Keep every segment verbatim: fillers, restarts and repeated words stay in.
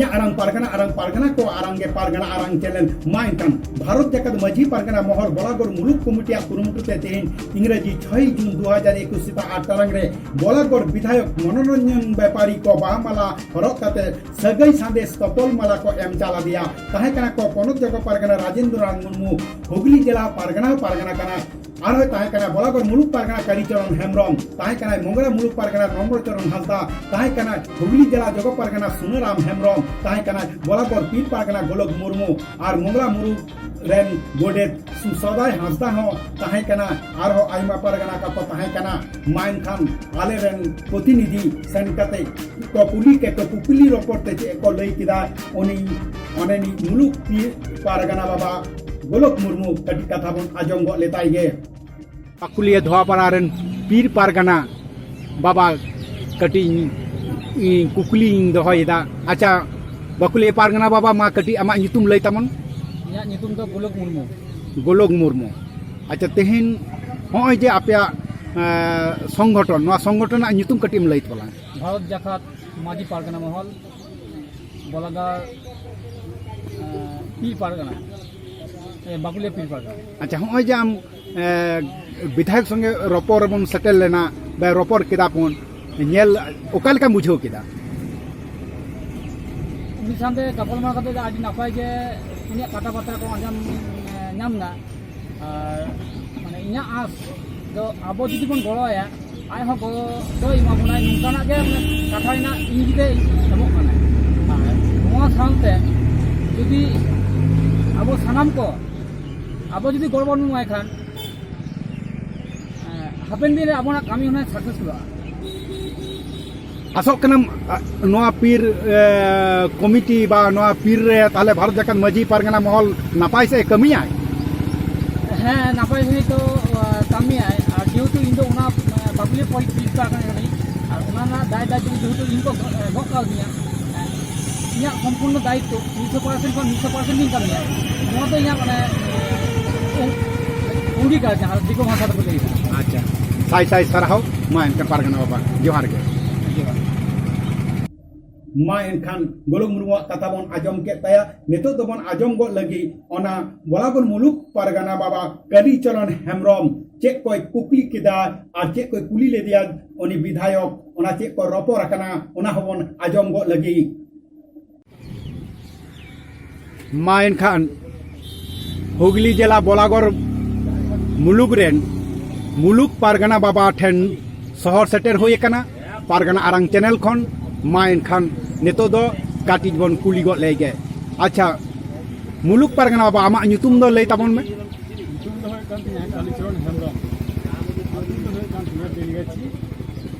ᱟᱨᱟᱝ ᱯᱟᱨᱜᱟᱱᱟ, ᱟᱨᱟᱝ ᱯᱟᱨᱜᱟᱱᱟ ᱠᱚ ᱟᱨᱟᱝ ᱜᱮ ᱯᱟᱨᱜᱟᱱᱟ ᱟᱨᱟᱝ ᱪᱮᱱᱮᱞ᱾ ᱢᱟ ᱮᱱᱠᱷᱟᱱ ᱵᱷᱟᱨᱚᱛ ᱡᱟᱠᱟᱛ ᱢᱟᱹᱡᱷᱤ ᱯᱟᱨᱜᱟᱱᱟ ᱢᱚᱦᱚᱞ ᱵᱚᱞᱟᱜᱚᱲ ᱢᱩᱞᱩᱠ ᱠᱚᱢᱤᱴᱤᱭᱟᱜ ᱠᱩᱨᱩᱢᱩᱴᱩ ᱛᱮ ᱛᱮᱦᱮᱧ ᱤᱝᱨᱮᱡᱤ ᱪᱷᱚᱭ ᱡᱩᱱ ᱫᱩ ᱦᱟᱡᱟᱨ ᱮᱠᱩᱥ ᱥᱮᱛᱟᱜ ᱟᱴ ᱴᱟᱲᱟᱝ ᱨᱮ ᱵᱚᱞᱟᱜᱚᱲ ᱵᱤᱫᱷᱟᱭᱚᱠ ᱢᱚᱱᱳᱨᱚᱧᱡᱚᱱ ᱵᱮᱯᱟᱨᱤ ᱠᱚ ᱵᱟᱦᱟ ᱢᱟᱞᱟ ᱦᱚᱨᱚᱜ ᱠᱟᱛᱮ ᱥᱟᱹᱜᱟᱹᱭ ᱥᱟᱸᱫᱮᱥ ᱛᱚᱯᱚᱞ ᱢᱟᱞᱟ ᱠᱚ ᱮᱢ ᱪᱟᱞ ᱟᱫᱮᱭᱟ᱾ ᱛᱟᱦᱮᱸ ᱠᱟᱱᱟ ᱠᱚ ᱯᱚᱱᱚᱛ ᱡᱟᱜᱚ ᱯᱟᱨᱜᱟᱱᱟ ᱨᱟᱡᱮᱱᱫᱨᱚ ᱨᱟᱢ ᱢᱩᱨᱢᱩ, ᱦᱩᱜᱽᱞᱤ ᱡᱮᱞᱟ ᱯᱟᱨᱜᱟᱱᱟ ᱦᱚᱸ ᱯᱟᱨᱜᱟᱱᱟ ᱠᱟᱱᱟ᱾ ᱟᱨᱦᱚᱸᱭ ᱛᱟᱦᱮᱸ ᱠᱟᱱᱟ ᱵᱚᱞᱟᱜᱚᱲ ᱢᱩᱞᱩᱠ ᱯᱟᱨᱜᱟᱱᱟ ᱠᱟᱞᱤᱪᱚᱨᱚᱱ ᱦᱮᱢᱵᱨᱚᱢ, ᱛᱟᱦᱮᱸ ᱠᱟᱱᱟᱭ ᱢᱚᱝᱜᱽᱨᱟ ᱢᱩᱞᱩᱠ ᱯᱟᱨᱜᱟᱱᱟ ᱱᱚᱢᱨᱚᱪᱚᱨᱚᱱ ᱦᱟᱸᱥᱫᱟ, ᱛᱟᱦᱮᱸ ᱠᱟᱱᱟᱭ ᱦᱩᱜᱽᱞᱤ ᱡᱮᱞᱟ ᱡᱚᱜᱚ ᱯᱟᱨᱜᱟᱱᱟ ᱥᱩᱱᱟᱹᱨᱟᱢ ᱦᱮᱢᱵᱨᱚᱢ, ᱛᱟᱦᱮᱸ ᱠᱟᱱᱟᱭ ᱵᱚᱞᱟᱜᱚᱲ ᱯᱤᱨ ᱯᱟᱨᱜᱟᱱᱟ ᱜᱳᱞᱚᱠ ᱢᱩᱨᱢᱩ ᱟᱨ ᱢᱚᱝᱜᱽᱨᱟ ᱢᱩᱞᱩᱠ ᱨᱮᱱ ᱜᱚᱰᱮᱛ ᱥᱩᱥᱟᱫᱟᱭ ᱦᱟᱸᱥᱫᱟ ᱦᱚᱸ ᱛᱟᱦᱮᱸ ᱠᱟᱱᱟ᱾ ᱟᱨᱦᱚᱸ ᱟᱭᱢᱟ ᱯᱟᱨᱜᱟᱱᱟ ᱠᱚᱠᱚ ᱛᱟᱦᱮᱸ ᱠᱟᱱᱟ᱾ ᱢᱟ ᱮᱱᱠᱷᱟᱱ ᱟᱞᱮ ᱨᱮᱱ ᱯᱨᱚᱛᱤᱱᱤᱫᱷᱤ ᱥᱮᱱ ᱠᱟᱛᱮ ᱠᱚ ᱠᱩᱞᱤ ᱠᱮᱫ ᱠᱚ, ᱠᱩᱠᱞᱤ ᱨᱚᱯᱚᱲ ᱛᱮ ᱪᱮᱫ ᱠᱚ ᱞᱟᱹᱭ ᱠᱮᱫᱟ, ᱩᱱᱤ ᱚᱱᱮᱱᱤᱡ ᱢᱩᱞᱩᱠ ᱯᱤᱨ ᱯᱟᱨᱜᱟᱱᱟ ᱵᱟᱵᱟ ᱜᱳᱞᱚᱠ ᱢᱩᱨᱢᱩ ᱠᱟᱹᱴᱤᱡ ᱠᱟᱛᱷᱟ ᱵᱚᱱ ᱟᱸᱡᱚᱢ ᱜᱚᱫ ᱞᱮᱛᱟᱭ ᱜᱮ᱾ ᱵᱟᱠᱩᱞᱤᱭᱟᱹ ᱫᱷᱚᱣᱟᱯᱟᱲᱟ ᱨᱮᱱ ᱯᱤᱨ ᱯᱟᱨᱜᱟᱱᱟ ᱵᱟᱵᱟ ᱠᱟᱹᱴᱤᱡ ᱤᱧ, ᱤᱧ ᱠᱩᱠᱞᱤᱧ ᱫᱚᱦᱚᱭᱮᱫᱟ᱾ ᱟᱪᱪᱷᱟ, ᱵᱟᱠᱩᱞᱤᱭᱟᱹ ᱯᱟᱨᱜᱟᱱᱟ ᱵᱟᱵᱟ, ᱢᱟ ᱠᱟᱹᱴᱤᱡ ᱟᱢᱟᱜ ᱧᱩᱛᱩᱢ ᱞᱟᱹᱭ ᱛᱟᱵᱚᱱ᱾ ᱤᱧᱟᱹᱜ ᱧᱩᱛᱩᱢ ᱫᱚ ᱜᱳᱞᱚᱠ ᱢᱩᱨᱢᱩ᱾ ᱜᱳᱞᱚᱠ ᱢᱩᱨᱢᱩ᱾ ᱟᱪᱪᱷᱟ, ᱛᱮᱦᱮᱧ ᱦᱚᱸᱜᱼᱚᱭ ᱡᱮ ᱟᱯᱮᱭᱟᱜ, ᱮᱸ, ᱥᱚᱝᱜᱚᱴᱷᱚᱱ, ᱱᱚᱣᱟ ᱥᱚᱝᱜᱚᱴᱷᱚᱱ ᱨᱮᱱᱟᱜ ᱧᱩᱛᱩᱢ ᱠᱟᱹᱴᱤᱡ ᱮᱢ ᱞᱟᱹᱭ ᱛᱟᱵᱚᱱᱟ᱾ ᱵᱷᱟᱨᱚᱛ ᱡᱟᱠᱟᱛ ᱢᱟᱹᱡᱷᱤ ᱯᱟᱨᱜᱟᱱᱟ ᱢᱚᱦᱚᱞ, ᱵᱚᱞᱟᱜᱟᱲ, ᱮᱸ, ᱯᱤᱨ ᱯᱟᱨᱜᱟᱱᱟ, ᱮ, ᱵᱟᱠᱩᱞᱤᱭᱟᱹ ᱯᱤᱨ ᱯᱟᱨᱜᱟᱱᱟ᱾ ᱟᱪᱪᱷᱟ, ᱦᱚᱸᱜᱼᱚᱭ ᱡᱮ ᱟᱢ, ᱮ, ᱵᱤᱫᱷᱟᱭᱚᱠ ᱥᱚᱸᱜᱮ ᱨᱚᱯᱚᱲ ᱨᱮᱵᱚᱱ ᱥᱮᱴᱮᱨ ᱞᱮᱱᱟ, ᱵᱟ ᱨᱚᱯᱚᱲ ᱠᱮᱫᱟ ᱵᱚᱱ, ᱧᱮᱞ ᱚᱠᱟ ᱞᱮᱠᱟᱢ ᱵᱩᱡᱷᱟᱹᱣ ᱠᱮᱫᱟ? ᱩᱱᱤ ᱥᱟᱶᱛᱮ ᱜᱟᱯᱟᱞᱢᱟᱨᱟᱣ ᱠᱟᱛᱮ ᱫᱚ ᱟᱹᱰᱤ ᱱᱟᱯᱟᱭ ᱜᱮ ᱩᱱᱤᱭᱟᱜ ᱠᱟᱛᱷᱟ ᱵᱟᱨᱛᱟ ᱠᱚ ᱟᱸᱡᱚᱢ, ᱮ, ᱧᱟᱢ ᱮᱫᱟ᱾ ᱟᱨ ᱢᱟᱱᱮ ᱤᱧᱟᱹᱜ ᱟᱸᱥ ᱫᱚ ᱟᱵᱚ ᱡᱩᱫᱤ ᱵᱚᱱ ᱜᱚᱲᱚ ᱟᱭᱟ, ᱟᱡ ᱦᱚᱸ ᱜᱚᱲᱚ ᱫᱚᱭ ᱮᱢᱟ ᱵᱚᱱᱟᱭ, ᱱᱚᱝᱠᱟᱱᱟᱜ ᱜᱮ ᱢᱟᱱᱮ ᱠᱟᱛᱷᱟ ᱨᱮᱱᱟᱜ ᱤᱝᱜᱤᱛ ᱮ ᱮᱢᱚᱜ ᱠᱟᱱᱟ᱾ ᱟᱨ ᱱᱚᱣᱟ ᱥᱟᱶᱛᱮ ᱡᱩᱫᱤ ᱟᱵᱚ ᱥᱟᱱᱟᱢ ᱠᱚ, ᱟᱵᱚ ᱡᱩᱫᱤ ᱜᱚᱲᱚ ᱵᱚᱱ ᱮᱢᱟᱭ ᱠᱷᱟᱱ, ᱮᱸ, ᱦᱟᱯᱮᱱ ᱫᱤᱱ ᱨᱮ ᱟᱵᱚᱱᱟᱜ ᱠᱟᱹᱢᱤ ᱦᱚᱸ ᱥᱟᱠᱥᱮᱥ ᱦᱩᱭᱩᱜᱼᱟ᱾ ᱟᱥᱚᱜ ᱠᱟᱱᱟᱢ, ᱟ, ᱱᱚᱣᱟ ᱯᱤᱨ, ᱮ, ᱠᱚᱢᱤᱴᱤ ᱵᱟ ᱱᱚᱣᱟ ᱯᱤᱨ ᱨᱮ ᱛᱟᱦᱞᱮ ᱵᱷᱟᱨᱚᱛ ᱡᱟᱠᱟᱛ ᱢᱟᱹᱡᱷᱤ ᱯᱟᱨᱜᱟᱱᱟ ᱢᱚᱦᱚᱞ ᱱᱟᱯᱟᱭ ᱥᱮᱫ ᱮ ᱠᱟᱹᱢᱤᱭᱟᱭ? ᱦᱮᱸ, ᱱᱟᱯᱟᱭ ᱥᱟᱺᱦᱤᱡ ᱛᱚ, ᱟ, ᱠᱟᱹᱢᱤᱭᱟᱭ᱾ ᱟᱨ ᱡᱮᱦᱮᱛᱩ ᱤᱧ ᱫᱚ ᱚᱱᱟ, ᱟ, ᱵᱟᱠᱩᱞᱤᱭᱟᱹ ᱯᱚᱨ-, ᱯᱤᱨ ᱯᱟᱨᱜᱟᱱᱟ ᱠᱟᱹᱱᱟᱹᱧ, ᱟᱨ ᱚᱱᱟ ᱨᱮᱱᱟᱜ ᱫᱟᱭ ᱫᱟᱭᱤᱛᱛᱚ ᱡᱮᱦᱮᱛᱩ ᱤᱧ ᱠᱚ ᱜᱚ-, ᱮ, ᱜᱚᱜ ᱠᱟᱣᱫᱤᱧᱟ, ᱤᱧᱟᱹᱜ ᱥᱚᱢᱯᱩᱨᱱᱚ ᱫᱟᱭᱤᱛᱛᱚ ᱢᱤᱫᱥᱚ ᱯᱟᱨᱥᱮᱱᱴ ᱠᱷᱚᱱ ᱢᱤᱫᱥᱚ ᱯᱟᱨᱥᱮᱱᱴ ᱤᱧ ᱠᱟᱹᱢᱤᱭᱟ᱾ ᱱᱚᱣᱟ ᱫᱚ ᱤᱧᱟᱹᱜ, ᱢᱟᱱᱮ, ᱚᱝ-, ᱚᱝᱜᱤᱠᱟᱨ, ᱡᱟᱦᱟᱸ ᱫᱤᱠᱩ ᱵᱷᱟᱥᱟ ᱛᱮᱠᱚ ᱞᱟᱹᱭ ᱮᱫᱟ᱾ ᱟᱪᱪᱷᱟ, ᱥᱟᱭ ᱥᱟᱭ ᱥᱟᱨᱦᱟᱣ᱾ ᱢᱟ ᱮᱱᱠᱷᱟᱱ ᱯᱟᱨᱜᱟᱱᱟ ᱵᱟᱵᱟ, ᱡᱚᱦᱟᱨ ᱜᱮ᱾ ᱡᱚᱦᱟᱨ᱾ ᱢᱟ ᱮᱱᱠᱷᱟᱱ ᱜᱚᱞᱚᱠ ᱢᱩᱨᱢᱩᱣᱟᱜ ᱠᱟᱛᱷᱟ ᱵᱚᱱ ᱟᱸᱡᱚᱢ ᱠᱮᱫ ᱛᱟᱭᱟ᱾ ᱱᱤᱛᱚᱜ ᱫᱚᱵᱚᱱ ᱟᱸᱡᱚᱢ ᱜᱚᱫ ᱞᱟᱹᱜᱤᱫ ᱚᱱᱟ ᱵᱚᱞᱟᱜᱚᱲ ᱢᱩᱞᱩᱠ ᱯᱟᱨᱜᱟᱱᱟ ᱵᱟᱵᱟ ᱠᱟᱞᱤ ᱪᱚᱨᱚᱱ ᱦᱮᱢᱵᱨᱚᱢ ᱪᱮᱫ ᱠᱚᱭ ᱠᱩᱠᱞᱤ ᱠᱮᱫᱟ ᱟᱨ ᱪᱮᱫ ᱠᱚᱭ ᱠᱩᱞᱤ ᱞᱮᱫᱮᱭᱟ ᱩᱱᱤ ᱵᱤᱫᱷᱟᱭᱚᱠ, ᱚᱱᱟ ᱪᱮᱫ ᱠᱚ ᱨᱚᱯᱚᱲ ᱟᱠᱟᱱᱟ, ᱚᱱᱟ ᱦᱚᱸᱵᱚᱱ ᱟᱸᱡᱚᱢ ᱜᱚᱫ ᱞᱟᱹᱜᱤᱫ᱾ ᱢᱟ ᱮᱱᱠᱷᱟᱱ ᱦᱩᱜᱽᱞᱤ ᱡᱮᱞᱟ ᱵᱚᱞᱟᱜᱚᱲ ᱢᱩᱞᱩᱠ ᱨᱮᱱ ᱢᱩᱞᱩᱠ ᱯᱟᱨᱜᱟᱱᱟ ᱵᱟᱵᱟ ᱴᱷᱮᱱ ᱥᱚᱦᱚᱨ ᱥᱮᱴᱮᱨ ᱦᱩᱭ ᱟᱠᱟᱱᱟ ᱯᱟᱨᱜᱟᱱᱟ ᱟᱨᱟᱝ ᱪᱮᱱᱮᱞ ᱠᱷᱚᱱ᱾ ᱢᱟ ᱮᱱᱠᱷᱟᱱ ᱱᱤᱛᱚᱜ ᱫᱚ ᱠᱟᱹᱴᱤᱡ ᱵᱚᱱ ᱠᱩᱞᱤ ᱜᱚᱫ ᱞᱮᱭ ᱜᱮ᱾ ᱟᱪᱪᱷᱟ, ᱢᱩᱞᱩᱠ ᱯᱟᱨᱜᱟᱱᱟ ᱵᱟᱵᱟ, ᱟᱢᱟᱜ ᱧᱩᱛᱩᱢ ᱫᱚ ᱞᱟᱹᱭ ᱛᱟᱵᱚᱱ ᱢᱮ᱾ ᱧᱩᱛᱩᱢ ᱫᱚ ᱦᱩᱭᱩᱜ ᱠᱟᱱ ᱛᱤᱧᱟ ᱠᱟᱞᱤᱪᱚᱨᱚᱱ ᱦᱮᱢᱵᱨᱚᱢ᱾ ᱟᱹᱛᱩ ᱫᱚ ᱦᱩᱭᱩᱜ ᱠᱟᱱ ᱛᱤᱧᱟ ᱵᱮᱞᱜᱟᱪᱷᱤ᱾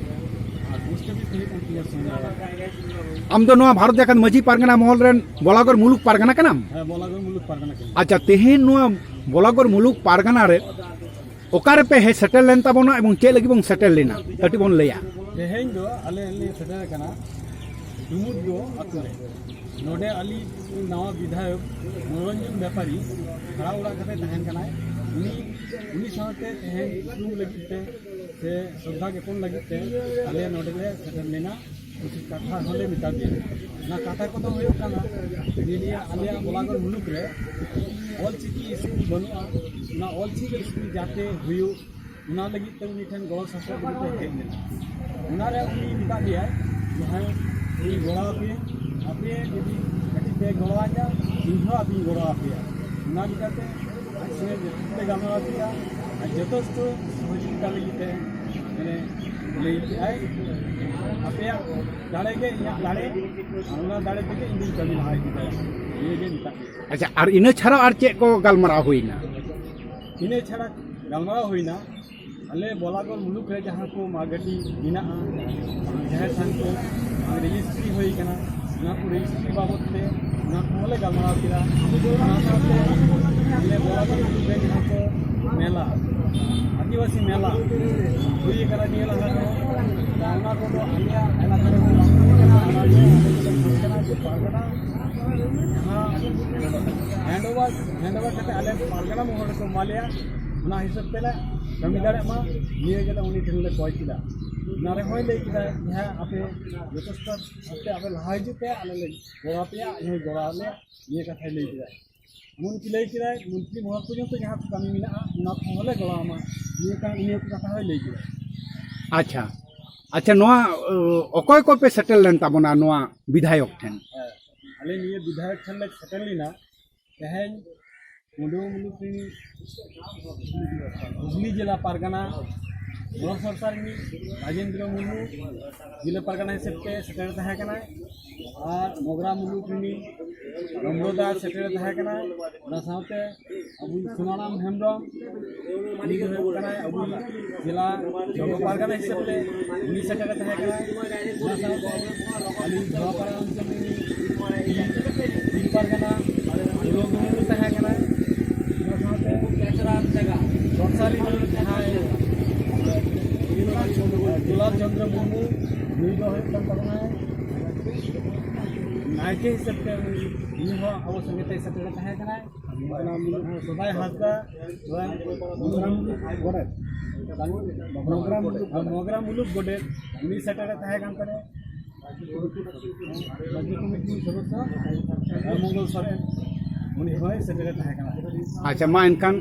ᱟᱨ ᱯᱳᱥᱴ ᱚᱯᱷᱤᱥ ᱫᱚ ᱦᱩᱭᱩᱜ ᱠᱟᱱ ᱛᱤᱧᱟ ᱥᱳᱢᱵᱟᱲᱟ᱾ ᱟᱢ ᱫᱚ ᱱᱚᱣᱟ ᱵᱷᱟᱨᱚᱛ ᱡᱟᱠᱟᱛ ᱢᱟᱹᱡᱷᱤ ᱯᱟᱨᱜᱟᱱᱟ ᱢᱚᱦᱚᱞ ᱨᱮᱱ ᱵᱚᱞᱟᱜᱚᱲ ᱢᱩᱞᱩᱠ ᱯᱟᱨᱜᱟᱱᱟ ᱠᱟᱱᱟᱢ? ᱦᱮᱸ, ᱵᱚᱞᱟᱜᱚᱲ ᱢᱩᱞᱩᱠ ᱯᱟᱨᱜᱟᱱᱟ ᱠᱟᱱᱟ᱾ ᱟᱪᱪᱷᱟ, ᱛᱮᱦᱮᱧ ᱱᱚᱣᱟ ᱵᱚᱞᱟᱜᱚᱲ ᱢᱩᱞᱩᱠ ᱯᱟᱨᱜᱟᱱᱟ ᱨᱮ ᱚᱠᱟ ᱨᱮᱯᱮ ᱦᱮᱡ ᱥᱮᱴᱮᱨ ᱞᱮᱱ ᱛᱟᱵᱚᱱᱟ ᱮᱵᱚᱝ ᱪᱮᱫ ᱞᱟᱹᱜᱤᱫ ᱵᱚᱱ ᱥᱮᱴᱮᱨ ᱞᱮᱱᱟ, ᱠᱟᱹᱴᱤᱡ ᱵᱚᱱ ᱞᱟᱹᱭᱟ᱾ ᱛᱮᱦᱮᱧ ᱫᱚ ᱟᱞᱮ ᱞᱮ ᱥᱮᱴᱮᱨ ᱟᱠᱟᱱᱟ ᱰᱩᱢᱩᱨᱜᱚ ᱟᱛᱳ ᱨᱮ᱾ ᱱᱚᱰᱮ ᱟᱞᱮ ᱱᱟᱣᱟ ᱵᱤᱫᱷᱟᱭᱚᱠ ᱢᱚᱱᱳᱨᱚᱧᱡᱚᱱ ᱵᱮᱯᱟᱨᱤ ᱵᱷᱟᱲᱟ ᱚᱲᱟᱜ ᱠᱟᱛᱮ ᱛᱟᱦᱮᱱ ᱠᱟᱱᱟᱭ᱾ ᱩᱱᱤ, ᱩᱱᱤ ᱥᱟᱶᱛᱮ ᱛᱮᱦᱮᱧ ᱩᱯᱨᱩᱢ ᱞᱟᱹᱜᱤᱫ ᱛᱮ ᱥᱮ ᱥᱨᱚᱫᱷᱟ ᱜᱮᱯᱚᱱ ᱞᱟᱹᱜᱤᱫ ᱛᱮ ᱟᱞᱮ ᱱᱚᱰᱮ ᱞᱮ ᱥᱮᱴᱮᱨ ᱞᱮᱱᱟ᱾ ᱠᱤᱪᱷᱩ ᱠᱟᱛᱷᱟ ᱦᱚᱸᱞᱮ ᱢᱮᱛᱟ ᱫᱮᱭᱟ᱾ ᱚᱱᱟ ᱠᱟᱛᱷᱟ ᱠᱚᱫᱚ ᱦᱩᱭᱩᱜ ᱠᱟᱱᱟ, ᱱᱤᱭᱟᱹ ᱟᱞᱮᱭᱟᱜ ᱵᱚᱞᱟᱜᱚᱲ ᱢᱩᱞᱩᱠ ᱨᱮ ᱚᱞᱪᱤᱠᱤ ᱥᱠᱩᱞ ᱵᱟᱹᱱᱩᱜᱼᱟ᱾ ᱚᱱᱟ ᱚᱞᱪᱤᱠᱤ ᱥᱠᱩᱞ ᱡᱟᱛᱮ ᱦᱩᱭᱩᱜ, ᱚᱱᱟ ᱞᱟᱹᱜᱤᱫ ᱛᱮ ᱩᱱᱤ ᱴᱷᱮᱱ ᱜᱚᱲᱚ ᱥᱚᱯᱚᱦᱚᱫ ᱞᱟᱹᱜᱤᱫ ᱛᱮ ᱦᱮᱡ ᱞᱮᱱᱟ᱾ ᱚᱱᱟᱨᱮ ᱩᱱᱤ ᱢᱮᱛᱟᱫ ᱞᱮᱭᱟᱭ, ᱡᱟᱦᱟᱸᱭ ᱤᱧ ᱜᱚᱲᱚ ᱟᱯᱮᱭᱟ, ᱟᱯᱮ ᱡᱩᱫᱤ ᱠᱟᱹᱴᱤᱡ ᱯᱮ ᱜᱚᱲᱚ ᱟᱹᱧᱟ, ᱤᱧ ᱦᱚᱸ ᱟᱯᱮᱧ ᱜᱚᱲᱚ ᱟᱯᱮᱭᱟ᱾ ᱚᱱᱟ ᱞᱮᱠᱟᱛᱮ ᱟᱡ ᱥᱚᱸᱜᱮ ᱡᱚᱛᱚ ᱞᱮ ᱜᱟᱞᱢᱟᱨᱟᱣ ᱠᱮᱫᱟ ᱟᱨ ᱡᱚᱛᱷᱮᱥᱴᱚ ᱥᱚᱦᱚᱡᱳᱜᱤᱛᱟ ᱞᱟᱹᱜᱤᱫ ᱛᱮ ᱢᱟᱱᱮ ᱞᱟᱹᱭ ᱠᱮᱫᱟᱭ, ᱟᱯᱮᱭᱟᱜ ᱫᱟᱲᱮ ᱜᱮ ᱤᱧᱟᱹᱜ ᱫᱟᱲᱮ, ᱟᱨ ᱚᱱᱟ ᱫᱟᱲᱮ ᱛᱮᱜᱮ ᱤᱧ ᱫᱩᱧ ᱠᱟᱹᱢᱤ ᱞᱟᱦᱟ ᱤᱫᱤ ᱫᱟᱲᱮᱭᱟᱜᱼᱟ᱾ ᱱᱤᱭᱟᱹ ᱜᱮ ᱢᱮᱛᱟᱜ ᱢᱮ᱾ ᱟᱪᱪᱷᱟ, ᱟᱨ ᱤᱱᱟᱹ ᱪᱷᱟᱲᱟ ᱟᱨ ᱪᱮᱫ ᱠᱚ ᱜᱟᱞᱢᱟᱨᱟᱣ ᱦᱩᱭᱱᱟ? ᱤᱱᱟᱹ ᱪᱷᱟᱲᱟ ᱜᱟᱞᱢᱟᱨᱟᱣ ᱦᱩᱭᱱᱟ, ᱟᱞᱮ ᱵᱚᱞᱟᱜᱚᱲ ᱢᱩᱞᱩᱠ ᱨᱮ ᱡᱟᱦᱟᱸ ᱠᱚ ᱢᱟᱜᱟᱹᱴᱤ ᱢᱮᱱᱟᱜᱼᱟ, ᱡᱟᱦᱮᱨ ᱛᱷᱟᱱ ᱠᱚ ᱵᱟᱝ ᱨᱮᱡᱤᱥᱴᱨᱤ ᱦᱩᱭ ᱠᱟᱱᱟ, ᱚᱱᱟ ᱠᱚ ᱨᱮᱡᱤᱥᱴᱨᱤ ᱵᱟᱵᱚᱫ ᱛᱮ ᱚᱱᱟ ᱠᱚᱦᱚᱸ ᱞᱮ ᱜᱟᱞᱢᱟᱨᱟᱣ ᱠᱮᱫᱟ᱾ ᱚᱱᱟ ᱥᱟᱶᱛᱮ ᱟᱞᱮ ᱵᱚᱞᱟᱜᱚᱲ ᱢᱩᱞᱩᱠ ᱨᱮ ᱡᱟᱦᱟᱸ ᱠᱚ ᱢᱮᱞᱟ, ᱟᱹᱫᱤᱵᱟᱹᱥᱤ ᱢᱮᱞᱟ ᱦᱩᱭ ᱠᱟᱱᱟ ᱱᱤᱭᱟᱹ ᱞᱟᱦᱟ ᱨᱮᱦᱚᱸ, ᱚᱱᱟ ᱠᱚᱫᱚ ᱟᱞᱮᱭᱟᱜ ᱮᱞᱟᱠᱟ ᱨᱮ ᱵᱟᱝ ᱦᱩᱭ ᱠᱟᱱᱟ᱾ ᱚᱱᱟ ᱫᱚ ᱟᱞᱮ ᱫᱚᱞᱮ ᱠᱷᱚᱡᱽ ᱠᱟᱱᱟ ᱡᱮ ᱯᱟᱨᱜᱟᱱᱟ ᱡᱟᱦᱟᱸ ᱦᱮᱱᱰ ᱳᱵᱷᱟᱨ, ᱦᱮᱱᱰ ᱳᱵᱷᱟᱨ ᱠᱟᱛᱮ ᱟᱞᱮ ᱯᱟᱨᱜᱟᱱᱟ ᱢᱚᱦᱚᱞ ᱨᱮᱠᱚ ᱮᱢᱟ ᱞᱮᱭᱟ, ᱚᱱᱟ ᱦᱤᱥᱟᱹᱵ ᱛᱮᱞᱮ ᱠᱟᱹᱢᱤ ᱫᱟᱲᱮᱭᱟᱜ ᱢᱟ, ᱱᱤᱭᱟᱹ ᱜᱮᱞᱮ ᱩᱱᱤ ᱴᱷᱮᱱ ᱞᱮ ᱠᱚᱭ ᱠᱮᱫᱟ᱾ ᱚᱱᱟ ᱨᱮᱦᱚᱸᱭ ᱞᱟᱹᱭ ᱠᱮᱫᱟ, ᱦᱮᱸ, ᱟᱯᱮ ᱡᱚᱛᱷᱮᱥᱴᱚ ᱵᱷᱟᱵᱛᱮ ᱟᱯᱮ ᱞᱟᱦᱟ ᱦᱤᱡᱩᱜ ᱯᱮ, ᱟᱞᱮ ᱞᱮ ᱜᱚᱲᱚ ᱟᱯᱮᱭᱟ, ᱤᱧ ᱦᱚᱸᱧ ᱜᱚᱲᱚ ᱟᱞᱮᱭᱟ, ᱱᱤᱭᱟᱹ ᱠᱟᱛᱷᱟᱭ ᱞᱟᱹᱭ ᱠᱮᱫᱟ᱾ ᱮᱢᱚᱱᱠᱤ ᱞᱟᱹᱭ ᱠᱮᱫᱟᱭ, ᱢᱚᱱᱛᱨᱤ ᱢᱚᱦᱚᱞ ᱯᱚᱨᱡᱚᱱᱛᱚ ᱡᱟᱦᱟᱸ ᱠᱚ ᱠᱟᱹᱢᱤ ᱢᱮᱱᱟᱜᱼᱟ, ᱚᱱᱟ ᱠᱚᱦᱚᱸ ᱞᱮ ᱜᱚᱲᱚ ᱟᱢᱟ, ᱱᱤᱭᱟᱹ ᱠᱟ-, ᱱᱤᱭᱟᱹ ᱠᱚ ᱠᱟᱛᱷᱟ ᱦᱚᱸᱭ ᱞᱟᱹᱭ ᱠᱮᱫᱟ᱾ ᱟᱪᱪᱷᱟ, ᱟᱪᱪᱷᱟ, ᱱᱚᱣᱟ, ᱚ, ᱚᱠᱚᱭ ᱠᱚᱯᱮ ᱥᱮᱴᱮᱨ ᱞᱮᱱ ᱛᱟᱵᱚᱱᱟ ᱱᱚᱣᱟ ᱵᱤᱫᱷᱟᱭᱚᱠ ᱴᱷᱮᱱ? ᱦᱮᱸ, ᱟᱞᱮ ᱱᱤᱭᱟᱹ ᱵᱤᱫᱷᱟᱭᱚᱠ ᱴᱷᱮᱱ ᱞᱮ ᱥᱮᱴᱮᱨ ᱞᱮᱱᱟ᱾ ᱛᱮᱦᱮᱧ ᱢᱩᱰᱩ ᱢᱩᱞᱩᱠ ᱨᱤᱱᱤᱡ ᱦᱩᱜᱽᱞᱤ ᱡᱮᱞᱟ ᱯᱟᱨᱜᱟᱱᱟ ᱵᱚᱲᱚ ᱥᱚᱨᱠᱟᱨ ᱨᱤᱱᱤᱡ ᱨᱟᱡᱮᱱᱫᱨᱚ ᱢᱩᱨᱢᱩ ᱡᱮᱞᱟ ᱯᱟᱨᱜᱟᱱᱟ ᱦᱤᱥᱟᱹᱵ ᱛᱮ ᱥᱮᱴᱮᱨ ᱛᱟᱦᱮᱸ ᱠᱟᱱᱟᱭ, ᱟᱨ ᱢᱚᱜᱽᱨᱟ ᱢᱩᱞᱩᱠ ᱨᱤᱱᱤᱡ ᱨᱚᱢᱨᱚᱫᱟ ᱥᱮᱴᱮᱨ ᱛᱟᱦᱮᱸ ᱠᱟᱱᱟᱭ᱾ ᱚᱱᱟ ᱥᱟᱶᱛᱮ ᱟᱵᱚ ᱥᱳᱱᱟᱨᱟᱢ ᱦᱮᱢᱵᱨᱚᱢ, ᱩᱱᱤ ᱫᱚ ᱦᱩᱭᱩᱜ ᱠᱟᱱᱟᱭ ᱟᱵᱚ ᱡᱮᱞᱟ ᱡᱚᱜᱚ ᱯᱟᱨᱜᱟᱱᱟ ᱦᱤᱥᱟᱹᱵ ᱛᱮ ᱩᱱᱤ ᱥᱮᱴᱮᱨ ᱛᱟᱦᱮᱸ ᱠᱟᱱᱟᱭ᱾ ᱚᱱᱟ ᱥᱟᱶᱛᱮ ᱟᱹᱞᱤᱧ ᱫᱷᱚᱣᱟᱯᱟᱲᱟ ᱚᱧᱪᱚᱞ ᱨᱤᱱᱤᱡ ᱯᱤᱲ ᱯᱟᱨᱜᱟᱱᱟ ᱫᱩᱞᱚ ᱢᱩᱨᱢᱩ ᱛᱟᱦᱮᱸ ᱠᱟᱱᱟᱭ᱾ ᱚᱱᱟ ᱥᱟᱶᱛᱮ ᱪᱚᱴᱥᱟᱞᱤ ᱨᱤᱱᱤᱡ ᱡᱟᱦᱟᱸᱭ ᱫᱩᱞᱟᱞ ᱪᱚᱸᱫᱽᱨᱚ ᱢᱩᱨᱢᱩ, ᱱᱩᱭ ᱫᱚ ᱦᱩᱭᱩᱜ ᱠᱟᱱ ᱛᱟᱵᱚᱱᱟᱭ ᱱᱟᱭᱠᱮ ᱦᱤᱥᱟᱹᱵ ᱛᱮ, ᱩᱱᱤ, ᱩᱱᱤ ᱦᱚᱸ ᱟᱵᱚ ᱥᱚᱸᱜᱮ ᱛᱮᱭ ᱥᱮᱴᱮᱨ ᱛᱟᱦᱮᱸ ᱠᱟᱱᱟᱭ᱾ ᱚᱱᱟ ᱥᱚᱫᱟᱭ ᱦᱟᱸᱥᱫᱟ, ᱢᱚᱜᱽᱨᱟ ᱢᱩᱞᱩᱠ ᱜᱚᱰᱮᱛ, ᱢᱚᱜᱽᱨᱟ ᱢᱩᱞᱩᱠ ᱜᱚᱰᱮᱛ, ᱩᱱᱤ ᱥᱮᱴᱮᱨᱮ ᱛᱟᱦᱮᱸ ᱠᱟᱱ ᱛᱟᱞᱮᱭᱟ᱾ ᱢᱟᱹᱡᱷᱤ ᱠᱚᱢᱤᱴᱤ ᱥᱚᱫᱚᱥᱥᱚ ᱢᱚᱝᱜᱚᱞ ᱥᱚᱨᱮᱱ, ᱩᱱᱤ ᱦᱚᱸᱭ ᱥᱮᱴᱮᱨᱮ ᱛᱟᱦᱮᱸ ᱠᱟᱱᱟ᱾ ᱟᱪᱪᱷᱟ, ᱢᱟ ᱮᱱᱠᱷᱟᱱ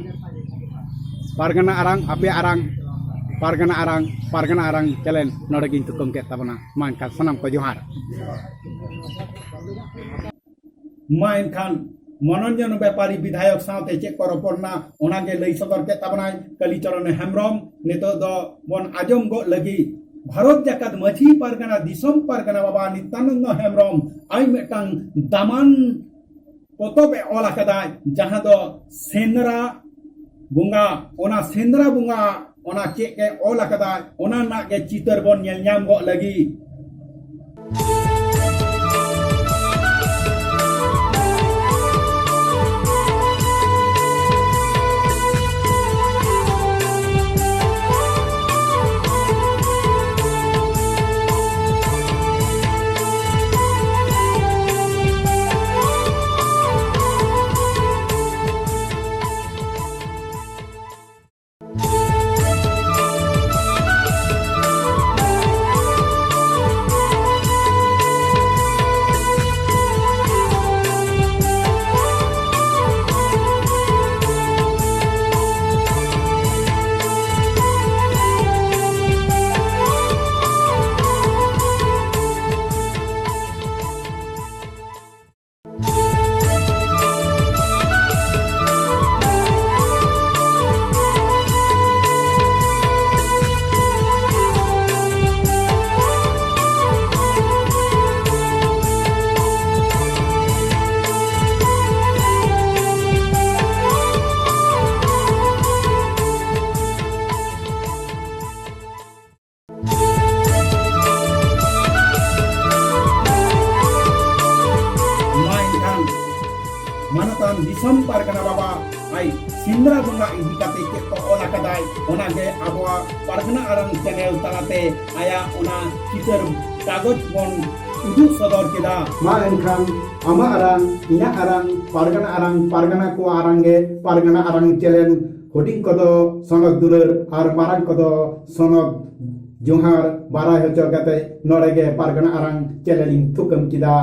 ᱯᱟᱨᱜᱟᱱᱟ ᱟᱲᱟᱝ, ᱟᱯᱮᱭᱟᱜ ᱟᱲᱟᱝ, ᱯᱟᱨᱜᱟᱱᱟ ᱟᱲᱟᱝ, ᱯᱟᱨᱜᱟᱱᱟ ᱟᱲᱟᱝ ᱪᱮᱱᱮᱞ ᱱᱚᱰᱮ ᱜᱤᱧ ᱛᱷᱩᱠᱟᱹᱢ ᱠᱮᱫ ᱛᱟᱵᱚᱱᱟ᱾ ᱢᱟ ᱮᱱᱠᱷᱟᱱ ᱥᱟᱱᱟᱢ ᱠᱚ ᱡᱚᱦᱟᱨ᱾ ᱢᱟ ᱮᱱᱠᱷᱟᱱ ᱢᱚᱱᱚᱨᱚᱧᱡᱚᱱ ᱵᱮᱯᱟᱨᱤ ᱵᱤᱫᱷᱟᱭᱚᱠ ᱥᱟᱶᱛᱮ ᱪᱮᱫ ᱠᱚ ᱨᱚᱯᱚᱲ ᱮᱱᱟ, ᱚᱱᱟᱜᱮ ᱞᱟᱹᱭ ᱥᱚᱫᱚᱨ ᱠᱮᱫ ᱛᱟᱵᱚᱱᱟᱭ ᱠᱟᱞᱤᱪᱚᱨᱚᱱ ᱦᱮᱢᱵᱨᱚᱢ᱾ ᱱᱤᱛᱚᱜ ᱫᱚ ᱵᱚᱱ ᱟᱸᱡᱚᱢ ᱜᱚᱫ ᱞᱟᱹᱜᱤᱫ ᱵᱷᱟᱨᱚᱛ ᱡᱟᱠᱟᱛ ᱢᱟᱹᱡᱷᱤ ᱯᱟᱨᱜᱟᱱᱟ, ᱫᱤᱥᱚᱢ ᱯᱟᱨᱜᱟᱱᱟ ᱵᱟᱵᱟ ᱱᱤᱛᱭᱟᱱᱚᱱᱫᱚ ᱦᱮᱢᱵᱨᱚᱢ ᱟᱡ ᱢᱤᱫᱴᱟᱝ ᱫᱟᱢᱟᱱ ᱯᱚᱛᱚᱵ ᱮ ᱚᱞ ᱟᱠᱟᱫᱟᱭ, ᱡᱟᱦᱟᱸ ᱫᱚ ᱥᱮᱸᱫᱽᱨᱟ ᱵᱚᱸᱜᱟ, ᱚᱱᱟ ᱥᱮᱸᱫᱽᱨᱟ ᱵᱚᱸᱜᱟ ᱚᱱᱟ ᱪᱮᱫ ᱮ ᱚᱞ ᱟᱠᱟᱫᱟᱭ, ᱚᱱᱟ ᱨᱮᱱᱟᱜ ᱜᱮ ᱪᱤᱛᱟᱹᱨ ᱵᱚᱱ ᱧᱮᱞ ᱧᱟᱢ ᱜᱚᱫ ᱞᱟᱹᱜᱤᱫ᱾ ᱯᱟᱨᱜᱟᱱᱟ ᱵᱟᱵᱟ ᱟᱡ ᱥᱮᱸᱫᱽᱨᱟ ᱵᱚᱸᱜᱟ ᱤᱫᱤ ᱠᱟᱛᱮ ᱪᱮᱫ ᱠᱚ ᱚᱞ ᱟᱠᱟᱫᱟᱭ, ᱚᱱᱟᱜᱮ ᱟᱵᱚᱣᱟᱜ ᱯᱟᱨᱜᱟᱱᱟ ᱟᱲᱟᱝ ᱪᱮᱱᱮᱞ ᱛᱟᱞᱟᱛᱮ ᱟᱭᱟᱜ ᱚᱱᱟ ᱪᱤᱛᱟᱹᱨ ᱠᱟᱜᱚᱡᱽ ᱵᱚᱱ ᱩᱫᱩᱜ ᱥᱚᱫᱚᱨ ᱠᱮᱫᱟ᱾ ᱢᱟ ᱮᱱᱠᱷᱟᱱ ᱟᱢᱟᱜ ᱟᱲᱟᱝ, ᱤᱧᱟᱹᱜ ᱟᱲᱟᱝ, ᱯᱟᱨᱜᱟᱱᱟ ᱟᱲᱟᱝ, ᱯᱟᱨᱜᱟᱱᱟ ᱠᱚᱣᱟᱜ ᱟᱲᱟᱝ ᱜᱮ ᱯᱟᱨᱜᱟᱱᱟ ᱟᱲᱟᱝ ᱪᱮᱱᱮᱞ᱾ ᱦᱩᱰᱤᱧ ᱠᱚᱫᱚ ᱥᱚᱱᱚᱛ ᱫᱩᱞᱟᱹᱲ ᱟᱨ ᱢᱟᱨᱟᱝ ᱠᱚᱫᱚ ᱥᱚᱱᱚᱛ ᱡᱚᱦᱟᱨ ᱵᱟᱲᱟᱭ ᱦᱚᱪᱚ ᱠᱟᱛᱮ ᱱᱚᱰᱮ ᱜᱮ ᱯᱟᱨᱜᱟᱱᱟ ᱟᱲᱟᱝ ᱪᱮᱱᱮᱞ ᱤᱧ ᱛᱷᱩᱠᱟᱹᱢ ᱠᱮᱫᱟ᱾